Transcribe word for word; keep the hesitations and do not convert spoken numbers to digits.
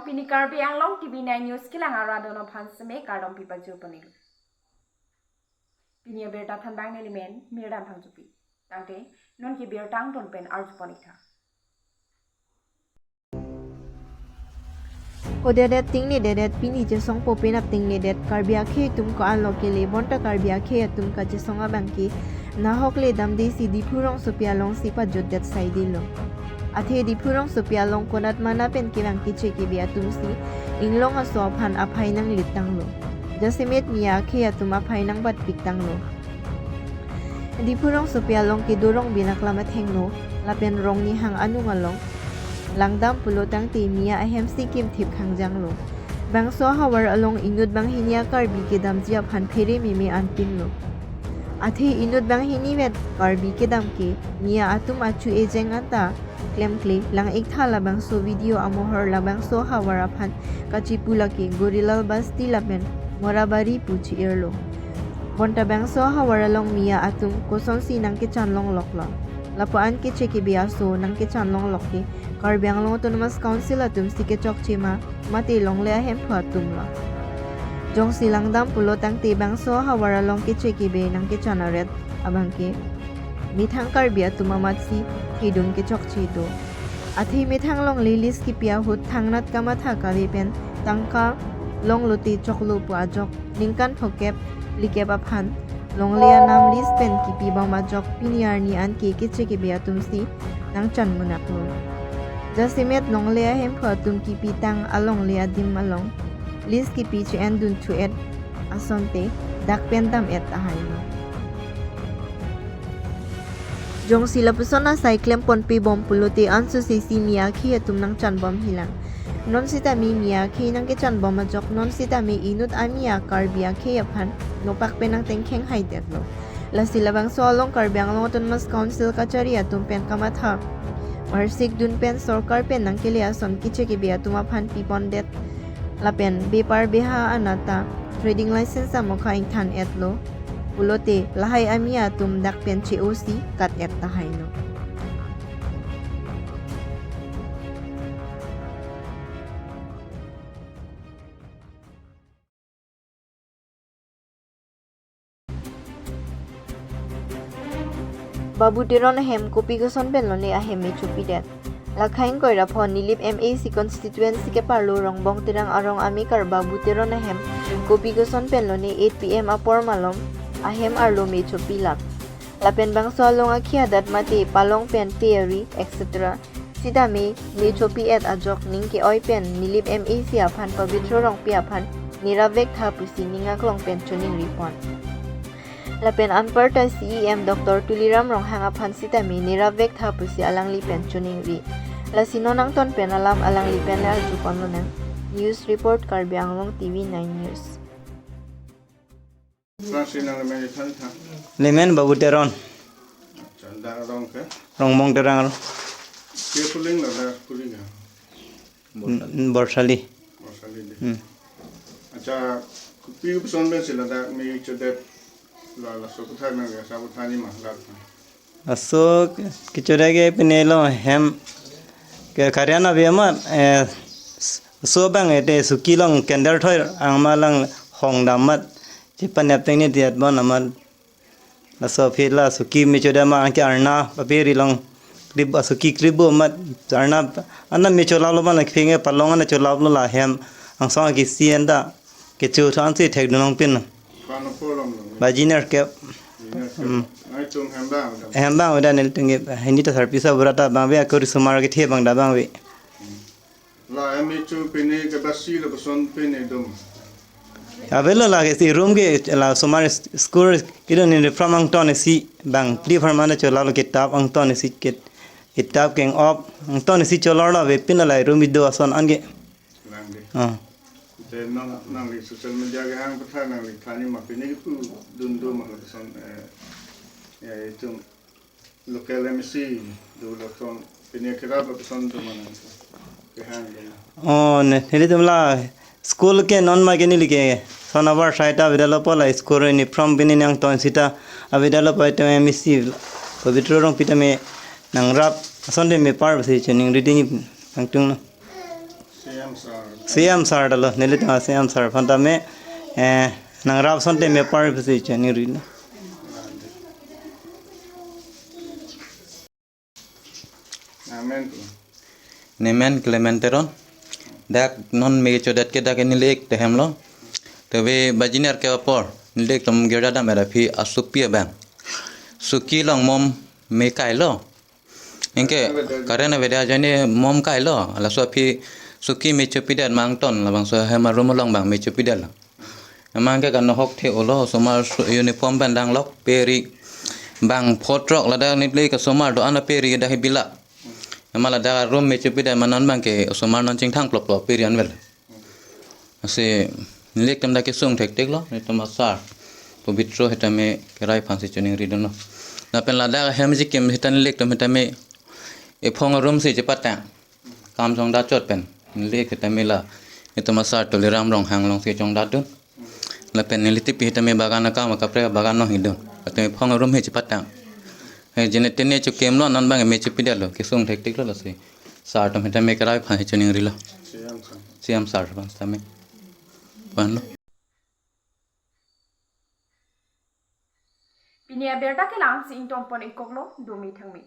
Pini Karbi Anglong T V nine News kelang arat atum aphan seme kardom pipajur ponlo. Pini abirta thanbang nelimen Mirdan Phangchopi. Tangte non ke birta angton pen arju pon-ik tha. Odedet tingnededet pini chesongpo penap tingnedet Karbi akhei atum ko-anlo kele bonta Karbi akhei atum kachesong abang ke nahok le damde si Diphu rongsopi alongsi pajutdet saidelo. Athe Diphu rongsopi along konat mana pen kevang keche kebe atum si inglong aso aphan aphai nanglit tanglo. Jasemet Miya akhei atum aphai nangbatpik tanglo. Diphu rongsopi along kedo Rongbi naklam athengno lapen Rongnihang anung along langdam pulo tangte Miya ahem si kimthip khangjanglo. Bangso ahavar along inut banghini a-Karbi kedamji aphan phere meme anpinlo. Athe inut banghini vet Karbi kedam ke Miya atum achu ejeng anta klemkle lang-ik tha labangso video amohor labangso ahavar aphan kachipu lake Gorilal Basti lapen Morabari pu chi-irlo. Bonta bangso ahavar along Miya atum kosonsi nangkechan longloklo. Lapu-an keche kebe aso nangkechan longlok ke Karbi Anglong Autonomous Council atum si kechokche ma, mate longle ahemphu atumlo. Jongsi langdam pulo tangte bangso ahavar along keche kebe nangkechan aret abang ke methang Karbi atum amat si thedung kechokche do. Athe methang longle lease kipi ahut thangnat kamatha kave pen tangka longlote choklo pu ajok ningkan phokep phlikep aphan longle anam lease pen kipibom ajok pini arni anke keche kebe atum si nangchan munaklo. Jasemet longle ahemphu atum kipitang alongle adim along lease kipi che-endunthu-et asonte dak pen dam-et tahailo. Jongsi lapuson asai klempon pibom pulote ansose si Miya akhei atum nangchanbom hilang. Non sitame Miya akhei nangkechanbom ajok non sitame inut a-Miya Karbi akhei aphan nopak pen nangtengkheng haidetlo. Lasi labangso along Karbi Anglong Autonomous Council kachari atum pen kamatha marsikdun pen sorkar pen nangkele ason keche kebe atum aphan pipondet lapen bepar beha anat ta trading license amokha ingthan-etlo pulote lahai a-Miya atum dak pen che-osi kat-et tahailo. Babu Teron ahem kopi koson pen lone ahem me chopidet. Lakha ingkoi ra pho Nilip M A C constituency keparlo Rongbong Terang arong amekar Babu Teron ahem kopi koson pen lone eight P M apor malom ahem arlo me chopilap. Lapen bangso along akhei adat mate palong pen te ari, et cetera sitame me chopi-et ajok ning ke-oi pen Nilip M A C aphan Pabitra Rongpi aphan nerapvek tha pusi ning aklong pen choningripon. Lapen anparta C E M Doctor Tuliram Ronghang aphan sitame nerapvek tha pusi alangli pen choningri. Lasi non angton pen alam alangli pen le arjupon lonang. News report, Karbi Anglong T V nine News. Sangsi nanglemen ithan tha? Lemen Babu Teron. Acha, dak arong ke? Rongbong Terang arong. Ke puling la dak puling ha? Borsali. Borsali de. Hmm. Acha, kopi koson pen si ladak me chodet la, laso kothak nang ya sa kothak ni ma dak. Laso kechodet ke pine lo hem ke karyan abi amat, eh, so bang ete suki long candle thoi angma lang hong dam mat chepanep teng ni diat bon amat. Laso aphi la suki me chodet ma anke arna paperi long krip, suki krip bo mat arna, arna me cholaplo ma la kephinge palong ana cholaplo la hem angsong akisi anta kecho than si thekdun longpin. Kano polong lo. Ba jiner ke. Jiner ke. Hmm. Ai tum hem bang udah. Hem bang udah nelitum ke hini ta sarpi sa burata bang ve akori sumar kethe bangda bang ve. La M H O pine ke basi lapuson pine dum. Avelo la ke si room ke la sumar school kido ni from angton si bang phli pharman cholalo kitab angton si kit, kitab keng-op angton si cholalo avepin la room ido ason anke. Lang de. Ah. Te nang, nangli social media kehang pathai nangli than ni ma pine kepudun do ma lapuson, eh, ya itum local M C do lapuson pine kerap lapuson do ma nang kehang do ma. Oh, ne, nelitum la school ke non ma ke neli ke Sonabar side avedetlo pu la school ni from pine nangton sita avedetlo pu itum M A C Pabitra Rongpi tame nangrap asonte mepar pusi choningri dini nangtunglo. Si C M sir. C M sir ta lo, nelitum a C M sir aphan tame, eh, nangrap asonte mepar pusi choningri lo. Amen. Nemen Clement Teron. Dak non me chodet ke dak neli ek tehem lo. Tebe bajiner ke apor, neli ekdom girja dam era aphi asopi abang Suki along mom me kailo. Anke current avedet ajoine mom kailo. Laso aphi Suki me chopidet ma angton, labangso hem a-room along abang me chopidet lo. Amat ke kanohok the-olo, osomar su-, uniform pen danglok, peri bang photrok ladak neli ke osomar do-an aperi dak he bilak. Amat ladak a-room me chopidet ma non abang ke osomar non chingthang plop plop peri anvel. Lasi neli ekdom dak kesung thektik lo, nelitum a-sir Pobitro sitame kerai aphansi choningri dunlo. Lapen ladak hem jikim sita neli ekdom sitame ephong a-room si chepatang. Kam jong da chot pen. Neli sitame la, nelitum a-sir Tuliram Ronghang alongsi chongdat dun. Lapen neli tipi sitame bagan akam, kaprek bagan along hidun. Latum ephong a-room si chepatang. He, jene tene chokim lo, non abang me chopidet lo, kesung thektik lo lasi. Sir atum sitame kerai aphansi choningri lo. C M sir. C M sir aphan sitame. Wan lo. Pini abirta kelang si ingtonpon ingkoklo, dome thangme.